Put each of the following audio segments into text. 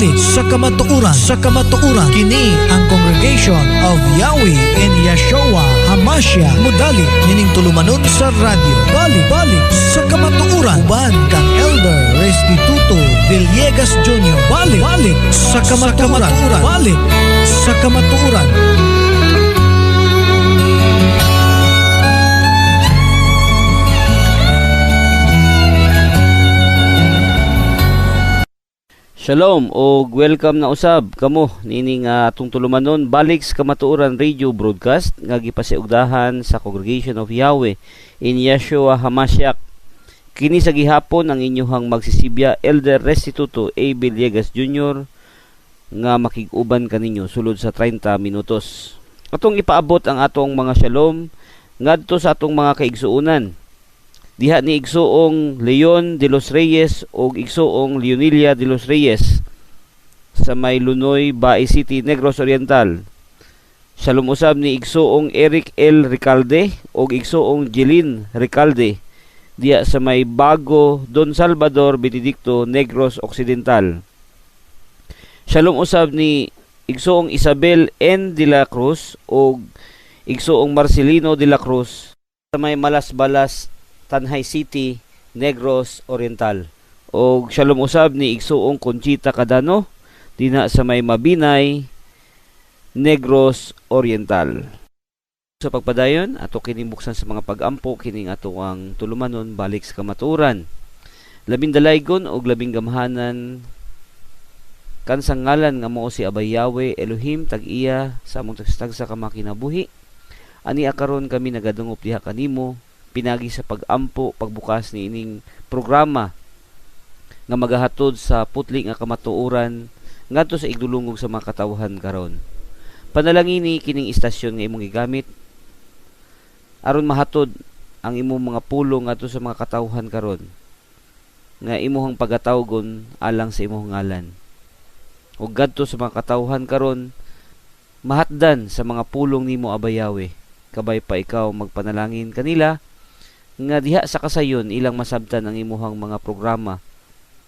Balik sa kamatuoran, sa kamatuoran. Kini ang Congregation of Yahweh in Yeshua Hamashiach modali nining tulumanon sa radyo. Balik, balik sa kamatuoran. Uban kang Elder Restituto Villegas Jr. Balik, balik sa kamatuoran. Balik sa kamatuoran. Shalom og welcome na usab kamo nining atong tulumanon balik sa Kamatuoran Radio Broadcast nga gipasiugdahan sa Congregation of Yahweh in Yeshua Hamashiach. Kini sa gihapon ang inyohang magsisibya, Elder Restituto A. Villegas Jr., nga makig-uban kaninyo sulod sa 30 minutos. Atong ipaabot ang atong mga shalom ngadto sa atong mga kaigsuonan. Diha ni Igsuong Leon de los Reyes og Igsuong Leonilia de los Reyes sa may Lunoy, Bae City, Negros Oriental. Shalom usab ni Igsuong Eric L. Ricalde og Igsuong Jeline Ricalde diha sa may Bago, Don Salvador, Benedicto, Negros Occidental. Shalom usab ni Igsuong Isabel N. de la Cruz og Igsuong Marcelino de la Cruz sa may Malasbalas, Tanjay City, Negros Oriental. Og shalom usab ni Igsuong Conchita Cadano dina sa may Mabinay, Negros Oriental. Sa pagpadayon, ato kining buksan sa mga pag-ampo kining ato ang tulumanon balik sa kamatuoran. Labing dalaygon og labing gamhanan kansang ngalan nga mao si Abay Yahweh Elohim tag-iya sa among tagsa ka makinabuhi. Ani karon kami nagadungop diha kanimo pinagi sa pag-ampo pagbukas ni ining programa nga magahatod sa putli nga kamatuoran ngadto sa igdulungog sa mga katawhan karon. Panalangini kining istasyon nga imong gigamit aron mahatod ang imong mga pulong ngadto sa mga katawhan karon nga imuhang pagatawgon alang sa imong ngalan. Ug gadto sa mga katawhan karon mahatdan sa mga pulong nimo, Abay Yahweh. Kabay pa ikaw magpanalangin kanila nga diha sa kasayon ilang masabtan ang imuhang mga programa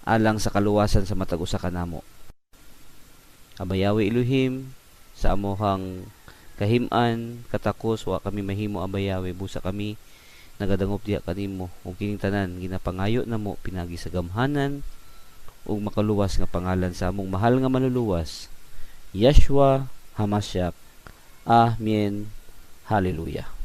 alang sa kaluwasan sa matag usa kanamo. Abay Yahweh Elohim, sa amuhang kahim-an, katakos, wa kami mahimo, Abay Yahweh, busa kami nagadangop diha kanimo ug kining tanan ginapangayo namo pinagi sa gamhanan ug makaluwas nga pangalan sa among mahal nga manluluwas, Yeshua Hamashiach. Amen. Hallelujah.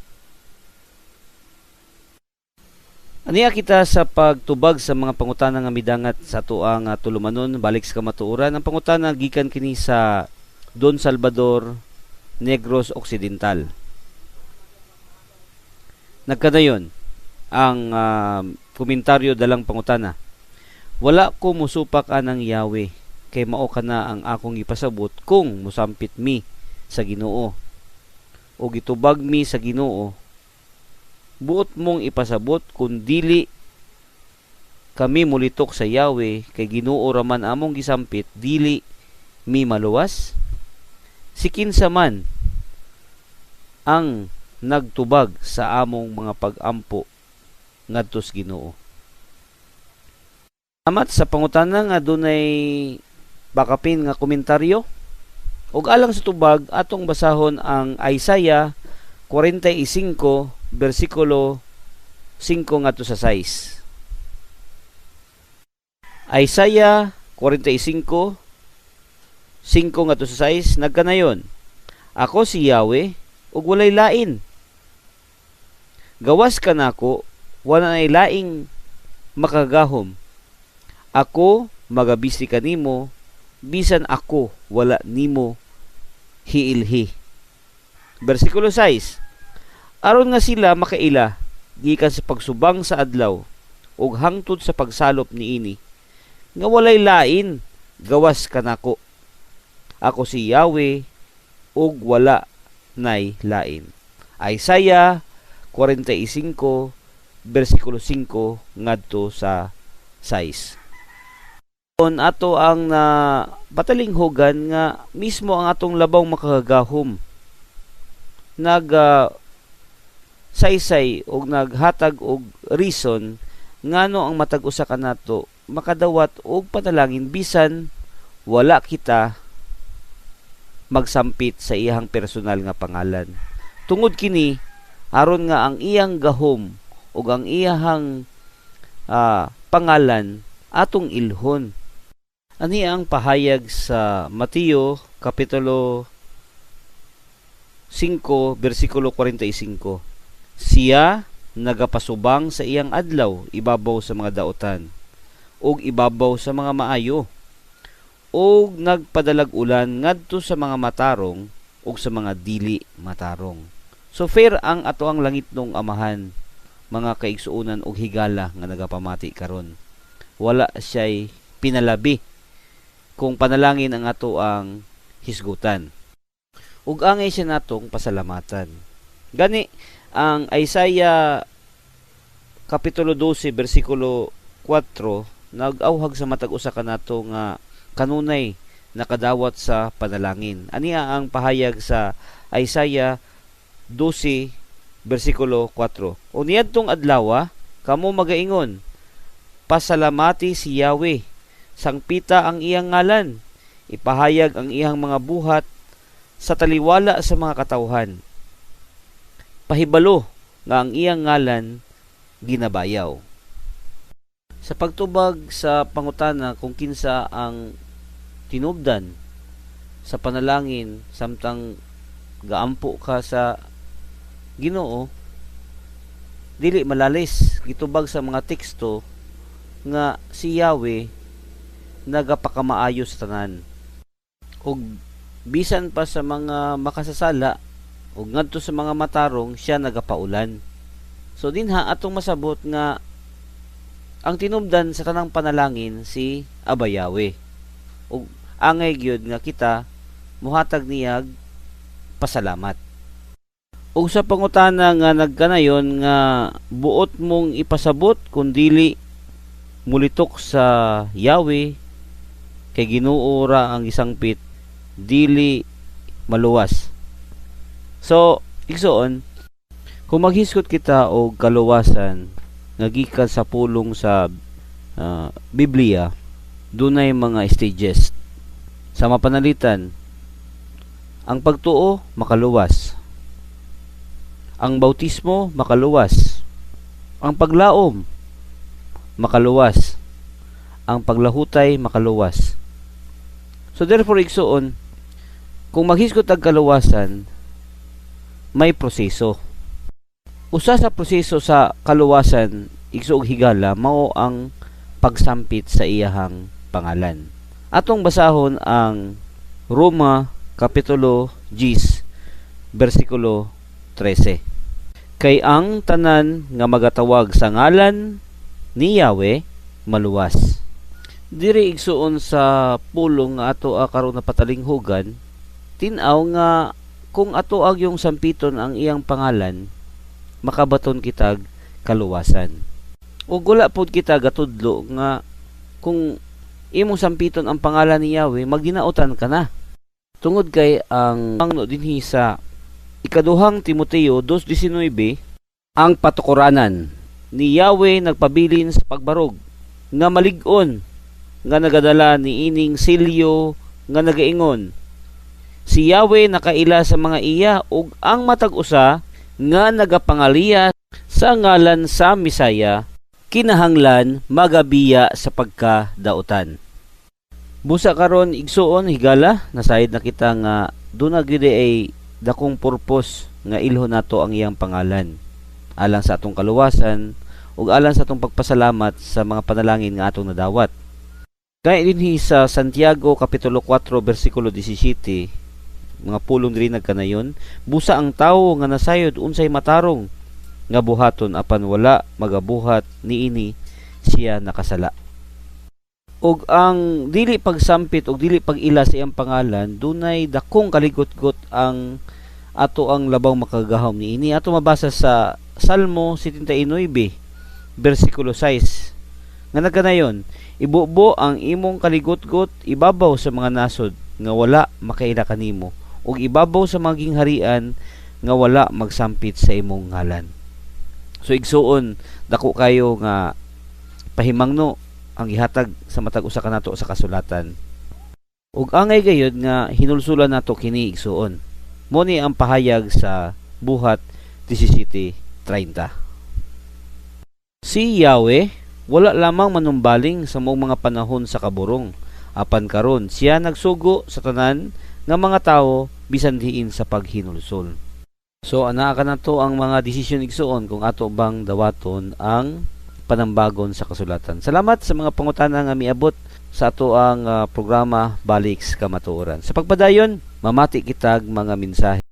Aniya kita sa pagtubag sa mga pangutana nga midangat sa atoang tulumanon balik sa kamatuoran. Ang pangutana gikan kini sa Don Salvador, Negros Occidental. Nagkadayon ang komentaryo dalang pangutana. Wala ko musupak anang Yahweh kay mao kana ang akong ipasabot kung musampit mi sa Ginoo o gitubag mi sa Ginoo. Buot mong ipasabot kung dili kami mulitok sa Yahweh kay Ginoo raman among gisampit, dili mi maluwas? Si kinsa man ang nagtubag sa among mga pag-ampo ngadto sa Ginoo? Salamat sa pangutana nga dunay bakapin nga komentaryo. Ug alang sa tubag, atong basahon ang Isaiah 45 bersikulo 5 ngadto sa 6. Isaiah 45 5 ngadto sa 6 nagkanayon, Ako si Yahweh ug walay lain. Gawas kanako wala nay laing makagahom. Ako magabisti kanimo bisan ako wala nimo hiilhi. Bersikulo 6. Aron nga sila makaila gikan sa pagsubang sa adlaw ug hangtod sa pagsalop niini nga walay lain gawas kanako. Ako si Yahweh ug wala nay lain. Isaiah 45 bersikulo 5 ngadto sa 6. Ato ang na patalinghugan nga mismo ang atong labaw makagagahom nag saysay og naghatag og reason ngano ang matag usa kanato makadawat og panalangin bisan wala kita magsampit sa iyang personal nga pangalan. Tungod kini aron nga ang iyang gahom ug ang iyang pangalan atong ilhon. Ani ang pahayag sa Mateo kapitulo 5 bersikulo 45. Siya nagapasubang sa iyang adlaw ibabaw sa mga daotan ug ibabaw sa mga maayo, ug nagpadalag ulan ngadto sa mga matarong ug sa mga dili matarong. So fair ang ato ang langitnong Amahan, mga kaigsuonan og higala nga nagapamati karon. Wala siya'y pinalabi kung panalangin ang ato ang hisgutan. Ug angay siya natong pasalamatan. Gani ang Isaiah kapitulo 12 bersikulo 4 nag-awhag sa matag usa kanato nga kanunay nakadawat sa panalangin. Aniya ang pahayag sa Isaiah 12 bersikulo 4. O niadtong adlawa kamo magaingon, pasalamati si Yahweh, sangpita ang iyang ngalan, ipahayag ang iyang mga buhat sa taliwala sa mga katawhan. Pahibalo nga ang iyang ngalan ginabayaw. Sa pagtubag sa pangutana kung kinsa ang tinubdan sa panalangin samtang gaampo ka sa Ginoo, dili malalis gitubag sa mga teksto nga si Yahweh nagapakamaayo sa tanan. Ug bisan pa sa mga makasasala ug ngadto sa mga matarong siya nagapaulan. So dinha atong masabot nga ang tinubdan sa tanang panalangin si Aba Yahweh. Ug angay gyud nga kita muhatag niyag pasalamat. Ug sa pangutana nga nagkanayon nga buot mong ipasabot kun dili mulitok sa Yahweh kay Ginoo ra ang isangpit, dili maluwas. So igsoon, kung maghisgot kita og kaluwasan nga gikan sa pulong sa Biblia, dunay mga stages. Sa mapanalitan, ang pagtuo makaluwas, ang bautismo makaluwas, ang paglaom makaluwas, ang paglahutay makaluwas. So therefore igsoon, kung maghisgot ang kaluwasan, may proseso. Usa sa proseso sa kaluwasan, igsoog higala, mao ang pagsampit sa iyahang pangalan. Atong basahon ang Roma kapitulo 10 bersikulo 13. Kay ang tanan nga magatawag sa ngalan ni Yahweh maluwas. Diri igsuon sa pulong nga ato karon na patalinghugan, tin-aw nga kung ato agyong sampiton ang iyang pangalan, makabaton kitag kaluwasan. Ug wala pod kita gatudlo nga kung imong sampiton ang pangalan ni Yahweh, magdinautan ka na. Tungod kay ang pangno dinhi sa ikaduhang Timoteo 2:19, ang patukuranan ni Yahweh nagpabilin sa pagbarog nga malig-on nga nagadala ni ining silyo nga nagaingon, si Yahweh nakaila sa mga iya ug ang matag usa nga nagapangaliya sa ngalan sa Misaya kinahanglan magabiya sa pagkadautan. Busa karon igsuon higala, nasayod na kita nga duna gyud ay dakong purpose nga ilho nato ang iyang pangalan alang sa atong kaluwasan ug alang sa atong pagpasalamat sa mga panalangin nga atong nadawat. Kaya dinhi sa Santiago kapitulo 4 bersikulo 17, mga pulong diri nagkanayon, busa ang tawo nga nasayod unsay matarong nga buhaton apan wala magabuhat niini, siya nakasala. Ug ang dili pagsampit ug dili pag-ila sa iyang pangalan, dunay dakong kaligutgot ang ato ang labaw makagagahom niini. Ato mabasa sa Salmo 79 bersikulo 6 nga nagkanayon, ibubo ang imong kaligutgot ibabaw sa mga nasod nga wala makaila kanimo, ug ibabaw sa mga gingharian nga wala magsampit sa imong ngalan. So igsuon, dako kayo nga pahimangno ang gihatag sa matag usa kanato sa kasulatan. Ug angay gayud nga hinulsulan nato kini, igsuon. Mo ni ang pahayag sa Buhat 17:30. Si Yahweh wala lamang manumbaling sa maong mga panahon sa kaburong, apan karon siya nagsugo sa tanan nga mga tawo bisan diin sa paghinulsol. So anaa ka nato ang mga desisyon, igsuon, kung ato bang dawaton ang panambagon sa kasulatan. Salamat sa mga pangutana nga miabot sa ato ang programa Balik sa Kamatuoran. Sa pagpadayon, mamati kitag mga mensahe.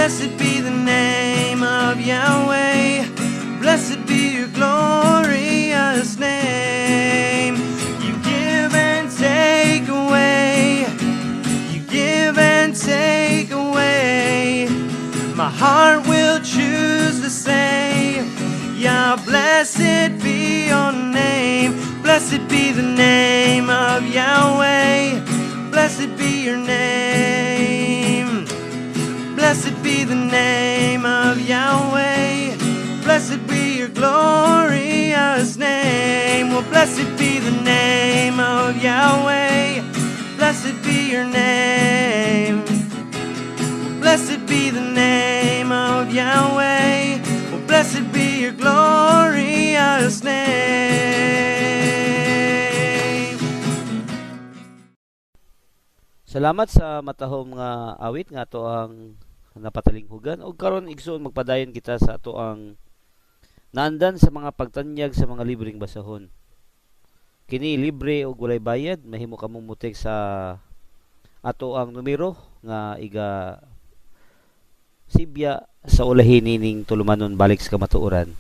Blessed be the name of Yahweh. Blessed be your glorious name. You give and take away. You give and take away. My heart will choose to say, Yah, blessed be your name. Blessed be the name of Yahweh. Blessed be your name. Blessed be the name of Yahweh. Blessed be your glorious name. Well, blessed be the name of Yahweh. Blessed be your name. Well, blessed be the name of Yahweh. Well, blessed be your glorious name. Salamat sa matahom nga awit nga ato ang napatalinghugan. Og karon, igsoon, magpadayon kita sa ato ang naandan sa mga pagtanyag sa mga libreng basahon. Kini libre og walay bayad, mahimo kamong mo-text sa ato ang numero nga iga sibya sa ulahi nining tulumanon Balik sa Kamatuoran.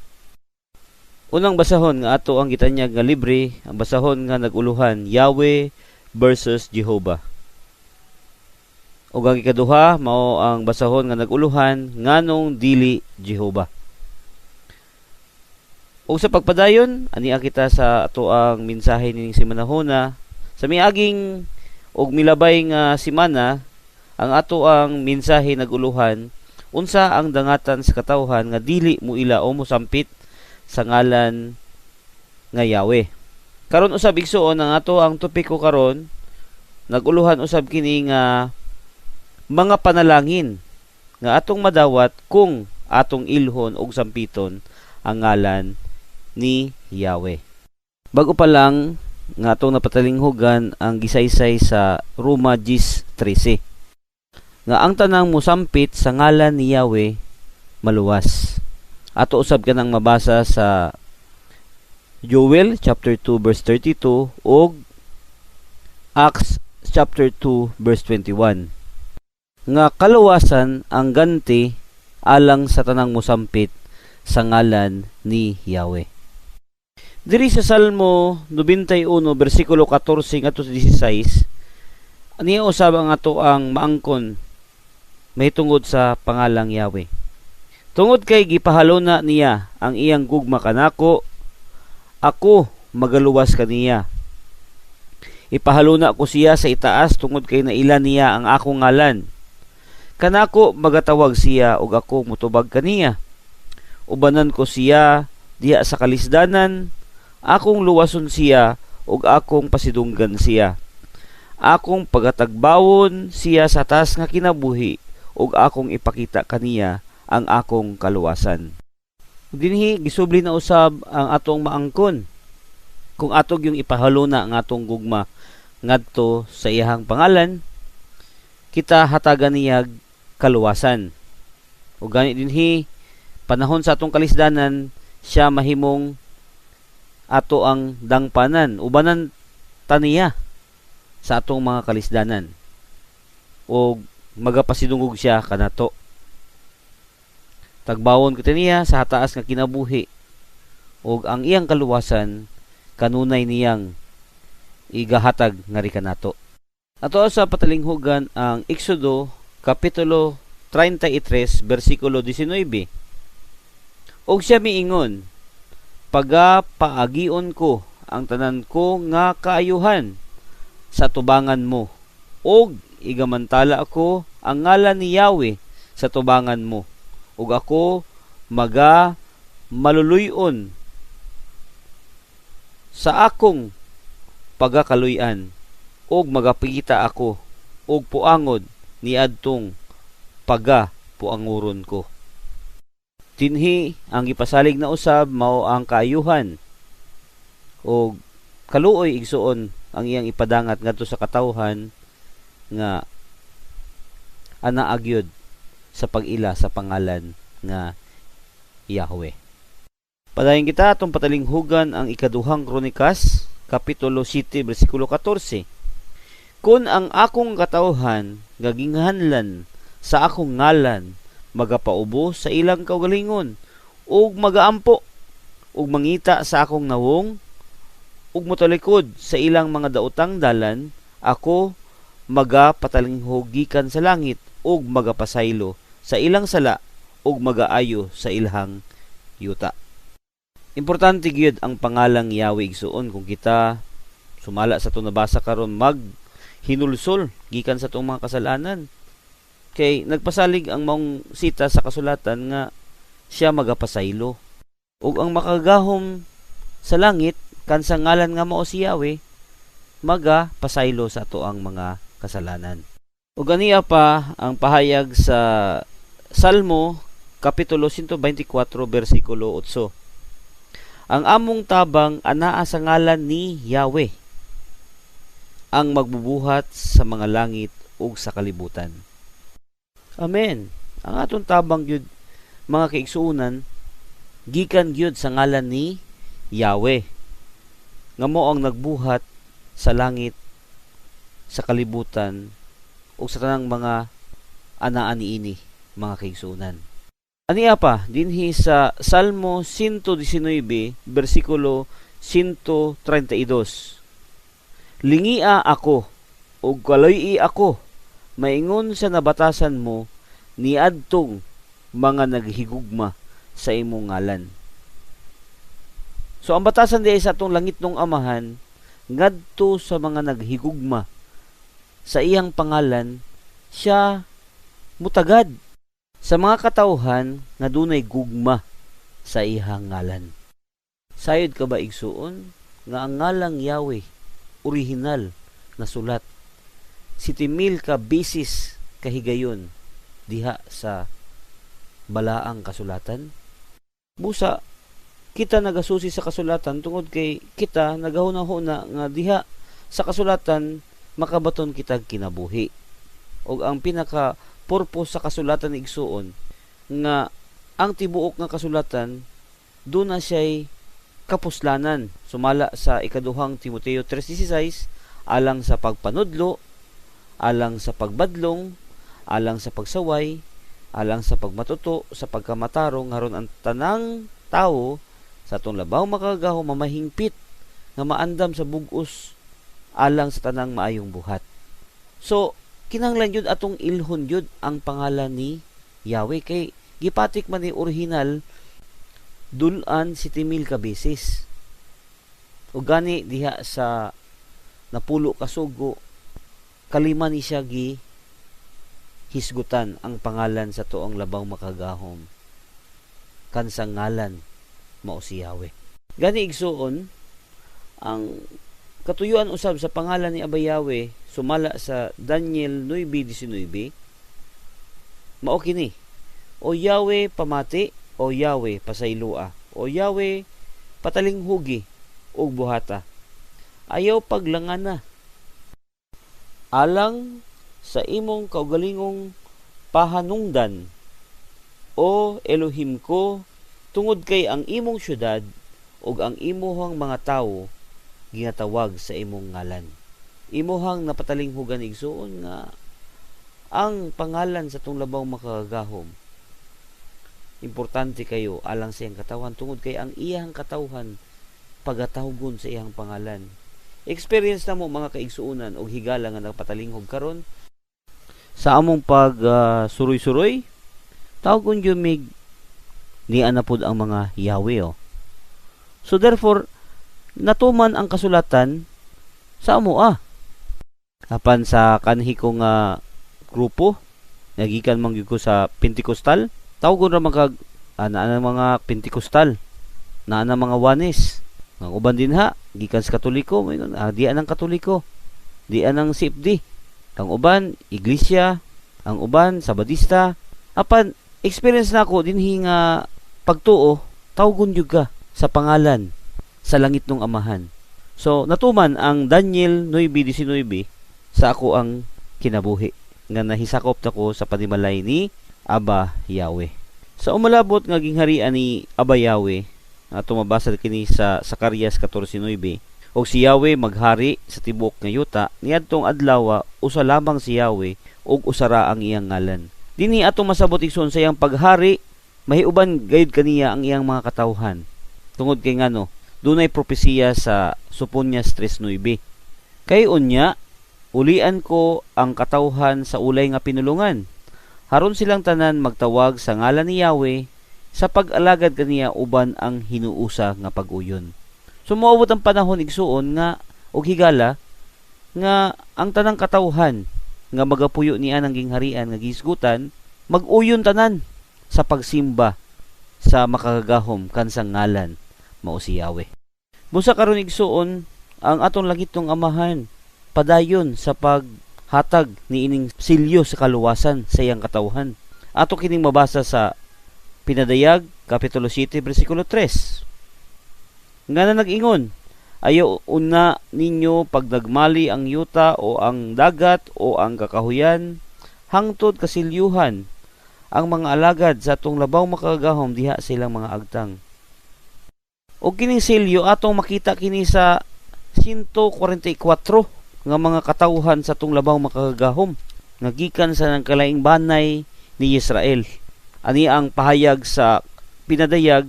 Unang basahon nga ato ang gitanyag nga libre, ang basahon nga naguluhan Yahweh versus Jehovah. Ug ang ikaduha mao ang basahon nga naguluhan nganong dili Jehova. Ug sa pagpadayon, ania kita sa ato ang mensahe nining semanahona. Sa miaging og milabay nga semana, ang ato ang mensahe naguluhan unsa ang dangatan sa katawhan nga dili muila o mosampit sa ngalan nga Yahweh. Karon usab, igsuon, ang ato ang topiko karon naguluhan usab kini nga mga panalangin nga atong madawat kung atong ilhon og sampiton ang ngalan ni Yahweh. Bago pa lang nga atong napatalinghugan ang gisaysay sa Roma 10:13 nga ang tanang musampit sa ngalan ni Yahweh maluwas. Ato usab kanang mabasa sa Joel chapter 2 verse 32 ug Acts chapter 2 verse 21 nga kaluwasan ang ganti alang sa tanang musampit sa ngalan ni Yahweh. Diri sa Salmo 91 bersikulo 14 ngadto sa 16, niya usab ang ato ang maangkon mahitungod sa pangalang Yahweh. Tungod kay gipahaluna niya ang iyang gugma kanako, ako magaluwas kaniya. Ipahaluna ko siya sa itaas tungod kay naila niya ang akong ngalan. Kanako magatawag siya ug ako motubag kaniya. Ubanan ko siya diha sa kalisdanan, akong luwason siya ug akong pasidunggan siya. Akong pagatagbawon siya sa taas nga kinabuhi ug akong ipakita kaniya ang akong kaluwasan. Dinhi gisubli na usab ang atong maangkon kung atog yung ipahaluna ang atong gugma ngadto sa iyahang pangalan, kita hatagan niya kaluwasan. Ug gani dinhi panahon sa atong kalisdanan, siya mahimong ato ang dangpanan, ubanan taniya sa atong mga kalisdanan ug magapasidungog siya kanato. Tagbawon kita niya sa hataas nga kinabuhi ug ang iyang kaluwasan kanunay niyang igahatag ngari kanato. Ato sa patalinghugan ang Exodo kapitulo 33 bersikulo 19. Og siya miingon, paga paagion ko ang tanan ko nga kaayuhan sa tubangan mo, og igamantala ako ang ngalan ni Yahweh sa tubangan mo, ug ako maga maluluy-on sa akong pagakaluy-an, ug magapakita ako og puangod niadtong paga puanguron ko. Dinhi ang gipasalig na usab mao ang kaayuhan og kaluoy, igsuon, ang iyang ipadangat ngadto sa katawhan nga anaa gyud sa pag-ila sa pangalan nga Yahweh. Padayon kita atong patalinghugan ang Ikaduhang Kronikas kapitulo 7 bersikulo 14. Kun ang akong katawhan nga ginghanlan sa akong ngalan magapaubo sa ilang kaugalingon ug magaampo ug mangita sa akong nawong ug motalikod sa ilang mga daotang dalan, ako magapatalinghog gikan sa langit ug magapasaylo sa ilang sala ug magaayo sa ilahang yuta. Importante gyud ang pangalang Yahweh, igsuon, kung kita sumala sa atong nabasa karon mag hinulsol gikan sa atong mga kasalanan. Kay nagpasalig ang maong sita sa kasulatan nga siya magapasaylo. Ug ang makagahom sa langit kan sa ngalan nga mao si Yahweh magapasaylo sa ato ang mga kasalanan. Ug aniya pa ang pahayag sa Salmo kapitulo 124 bersikulo 8. Ang among tabang anaa sa ngalan ni Yahweh, ang magbubuhat sa mga langit ug sa kalibutan. Amen. Ang atong tabang gyud, mga kaigsuonan, gikan gyud sa ngalan ni Yahweh nga mo ang nagbuhat sa langit, sa kalibutan ug sa tanang mga anaa niini, mga kaigsuonan. Aniya pa dinhi sa Salmo 119 bersikulo 132. Lingia ako ug kaloy-i ako Maingon sa nabatasan mo niadtong mga naghigugma sa imong ngalan. So ang batasan diay sa atong langitnong Amahan ngadto sa mga naghigugma sa iyang pangalan, siya mutagad sa mga katawhan nga dunay gugma sa iyang ngalan. Sayod ka ba, igsuon, nga ang ngalang Yahweh original na sulat 7,000 ka beses kahigayon diha sa balaang kasulatan? Busa kita nagasusi sa kasulatan tungod kay kita nagahuna-huna nga diha sa kasulatan makabaton kitag kinabuhi. Og ang pinaka purpose sa kasulatan, igsuon, nga ang tibuok nga kasulatan duna siya'y kapuslanan sumala sa ikaduhang Timoteo 3:16, alang sa pagpanudlo, alang sa pagbadlong, alang sa pagsaway, alang sa pagmatuto sa pagkamatarong, aron ang tanang tawo sa atong labaw makagagahom mamahingpit nga maandam sa bug-os alang sa tanang maayong buhat. So kinahanglan jud atong ilhon jud ang pangalan ni Yahweh kay gipatik man ni original dul-an 7,000 ka beses. O gani diha sa napulo ka sugo, kalima ni siya gi hisgutan ang pangalan sa tuong labaw makagahom, kansang ngalan mao si Yahweh. Gani, igsuon, ang katuyuan usab sa pangalan ni Aba Yahweh sumala sa Daniel 9:19 mao kini: "O Yahweh, pamati! O Yahweh, pasayloa! O Yahweh, patalinghugi ug buhata. Ayaw paglangana alang sa imong kaugalingong pahanungdan, O Elohim ko, tungod kay ang imong syudad ug ang imuhang mga tawo ginatawag sa imong ngalan." Imuhang napatalinghugan, igsuon, nga ang pangalan sa tong labaw makagagahom importante kayo alang sa iyang katawhan tungod kay ang iyang katawhan pagatawgon sa iyang pangalan. Experience na mo, mga kaigsuonan og higala nga nagpatalinghog karon sa among pag suroy-suroy, tawgon gyud mig niya na pod ang mga Yahweh, oh. So therefore natuman ang kasulatan sa amo ah. Apan sa kanhi ko nga grupo, nagikan man gyud ko sa Pentecostal, tawgon ra man kag ana ana mga Pentecostal, naa na mga Oneness. Ang uban dinha gikan sa Katoliko, moingon di anang Katoliko, di anang CFD. Ang uban Iglesia, ang uban Sabadista. Apan experience nako dinhi nga pagtuo, tawgon gyud ka sa pangalan sa langit ng Amahan. So natuman ang Daniel 9:19 sa ako ang kinabuhi nga nahisakop nako sa panimalay ni Aba Yahweh. Sa umalabot nga gingharian ni Aba Yahweh, ato mabasa kini sa Zacarias 14:9, "Og si Yahweh maghari sa tibuok nga yuta, niadtong adlaw usa lamang si Yahweh ug usa ra ang iyang ngalan." Dinhi atong masabot, igsoon, sa iyang paghari mahiuban gayud kaniya ang iyang mga katawhan. Tungod kay ngano, dunay propesiya sa Soponias 3:9. "Kay unya ulian ko ang katawhan sa ulay nga pinulungan. Haron silang tanan magtawag sa ngalan ni Yahweh sa pag-alagad kaniya uban ang hinuusa nga pag-uyon." So moabot ang panahon, igsuon nga og higala, nga ang tanang katawhan nga magapuyo niya ng gingharian nga gihisgutan, mag-uyon tanan sa pagsimba sa makagagahom kansang ngalan mao si Yahweh. Busa karon, igsuon, ang atong langitnong Amahan padayon sa paghatag niining silyo sa kaluwasan sa iyang katawhan. Ato kining mabasa sa Pinadayag kapitulo 7 bersikulo 3. Nga na nag-ingon, "Ayaw una ninyo pagdagmali ang yuta o ang dagat o ang kakahuyan hangtod kasilyuhan ang mga alagad sa atong labaw makagagahom diha sa ilang mga agtang." Og kining silyo atong makita kini sa 144 nga mga katawhan sa atong labaw makagagahom nga gikan sa nagkalaing banay ni Israel. Ani ang pahayag sa Pinadayag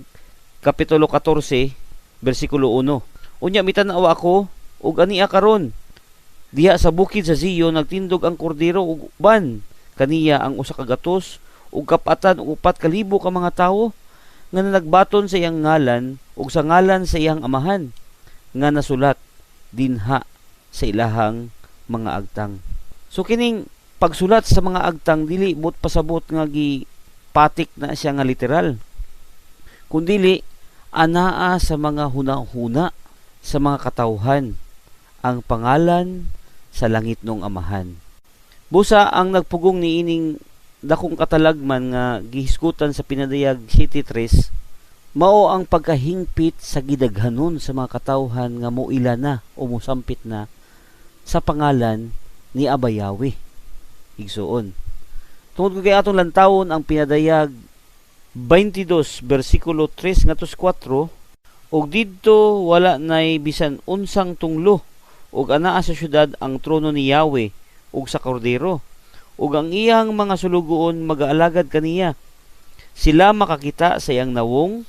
kapitulo 14 bersikulo 1. "Unya mitan-aw ako ug ania karon Diha sa bukid sa Zion nagtindog ang kordero ug uban kaniya ang 104,000 ka mga tawo nga nagbaton sa iyang ngalan ug sa ngalan sa iyang amahan nga nasulat dinha sa ilahang mga agtang. So kining pagsulat sa mga agtang dili but pasabot nga gipatik na siya nga literal, kundili anaa sa mga huna-huna sa mga katawhan ang pangalan sa langit nung amahan. Busa ang nagpugong niining dakong katalagman nga gihisgutan sa pinadayag 7:3 mao ang pagkahingpit sa gidaghanon sa mga katawhan nga moila na o mosampit na sa pangalan ni Abayawi. Igsuon, tungod kay atong lantawon ang pinadayag 22 bersikulo 3 ngadto 4, ug didto wala nay bisan unsang tunglo, ug anaa sa syudad ang trono ni Yahweh ug sa Kordero, ug ang iyang mga sulugoon magaalagad kaniya. Sila makakita sa iyang nawong,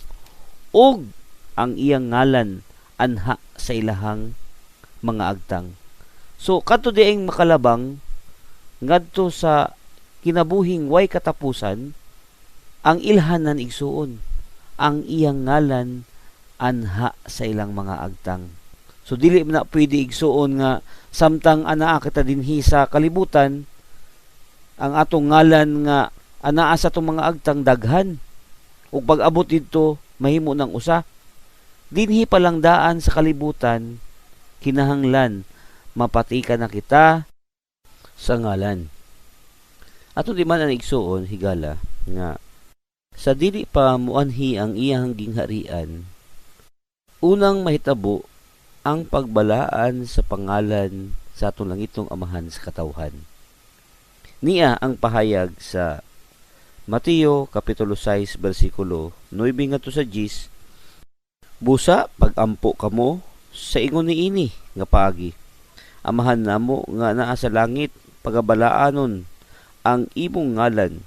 ug ang iyang ngalan anha sa ilahang mga agtang. So kadto dieng makalabang ngadto sa kinabuhing way katapusan, ang ilhanan, igsuon, ang iyang ngalan anha sa ilang mga agtang. So dili na pwede, igsuon, nga samtang anaa kita dinhi sa kalibutan, ang atong ngalan nga anaa sa atong mga agtang daghan, ug pag-abot didto mahimo ng usa. Dinhi pa lang daan sa kalibutan, kinahanglan mapatikan na kita sa ngalan. Ato di man ang, igsuon, higala nga sa dili pa muanhi ang iyang gingharian, unang mahitabo ang pagbalaan sa pangalan sa atong langitong amahan sa katawhan. Niya ang pahayag sa Mateo Kapitulo 6 bersikulo 9 ngadto sa 10: "Busa pagampo kamo sa ingon niini nga paagi: Amahan namo nga naa sa langit, pagabalaanon ang imong ngalan.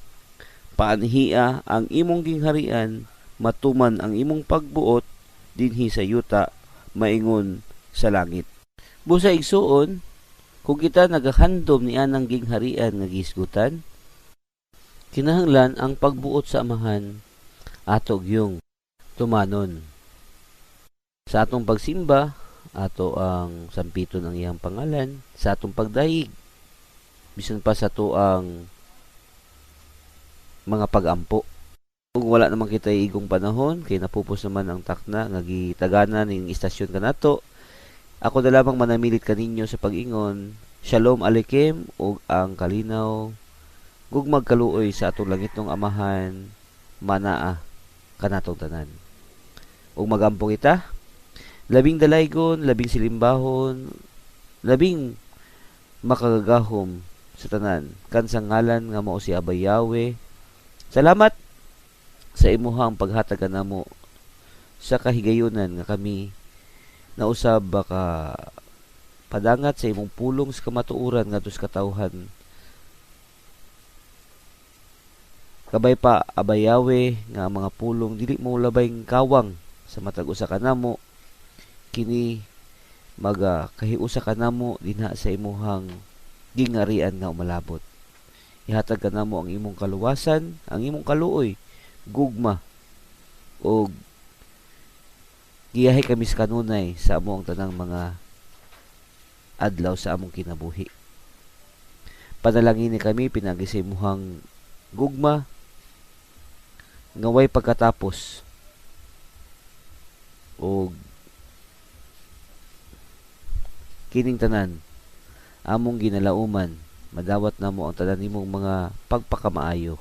Paanhia ang imong gingharian, matuman ang imong pagbuot dinhi sa yuta maingon sa langit." Busa, igsuon, kung kita nagahandom ni anang gingharian nga gihisgutan, kinahanglan ang pagbuot sa Amahan ato gyung tumanon. Sa atong pagsimba, ato ang sampiton ang iyang pangalan, sa atong pagdayeg, bisan pa sa ato ang mga pagampo. Kung wala naman kita igong panahon, kay napupos naman ang takna nga gitagana ning istasyon kanato. Ako na lamang manamilit kaninyo sa pag-ingon, Shalom Aleichem ug ang kalinaw, gugmag kaluoy sa atong langitnong Amahan manaa kanatong tanan. Ug magampo kita, labing dalaygon, labing silimbahon, labing makagagahom sa tanan, kansang ngalan nga mao si Abba Yahweh. Salamat sa imuhang paghatag kanamo sa kahigayunan nga kami nausab baka padangat sa imong pulong sa kamatuoran ngadto sa katawhan. Kabay pa, Abba Yahweh, nga ang mga pulong dili mo labay kawang sa matag usa kanamo, kini maga kahiusa kanamo dinha sa imuhang gingarian nga umalabot. Ihatag kanamo ang imong kaluwasan, ang imong kaluoy, gugma ug giyahe kami sa kanunay sa among tanang mga adlaw sa among kinabuhi. Panalangini kami pinaagi sa imuhang gugma nga way pagkatapos ug kining tanan among ginalauman, madawat namo ang tanan nimong mga pagpakamaayo.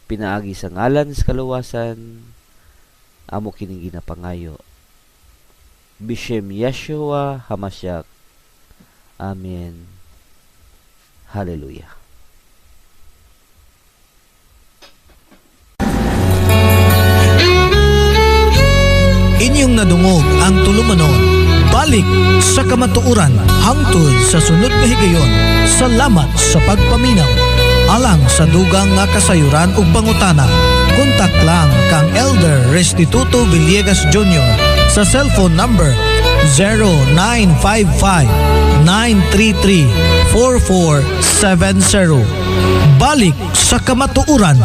Pinaagi sa ngalan sa kaluwasan amo kining ginapangayo. Bishem Yeshua Hamashiach. Amen. Hallelujah. Inyong nadungog ang tulumanon, Balik sa Kamatuoran, hangtod sa sunod nga higayon. Salamat sa pagpaminaw. Alang sa dugang nga kasayuran ug pangutana, kontak lang kang Elder Restituto Villegas Jr. sa cellphone number 0955-933-4470. Balik sa Kamatuoran.